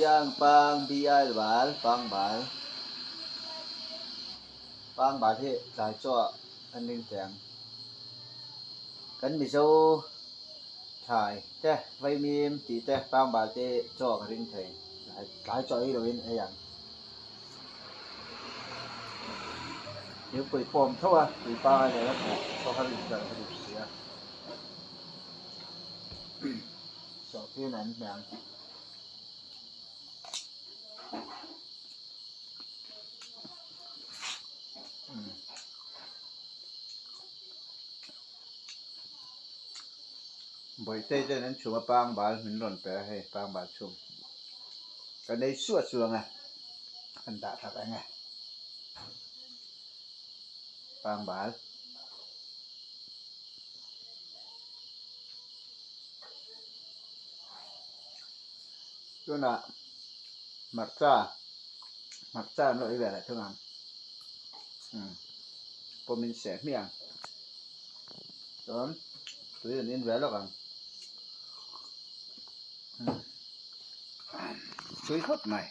ang pang bial bal pang bal pang bal hi tlai chaw ah kan ring teh ang kan mizo thlai te vaimim tih te pang bal te chaw ka ring thei tlai chaw ei loin ei ang. Thingpui pawm tho a tui pangai leh la hmuh chaw har in kal ka duh si a sawhchian an hmeh ang. Bawihte ten an chhum a pangbal min rawn pe a hei pangbal chhum ka nei suah chuang a an dah tha reng e pangbal. Tunah hmarcha hmarcha an lo ei ve leh thung ang umm pawmin seh hmiah ang chuan tui an in ve lawk ang umm tui khawp mai.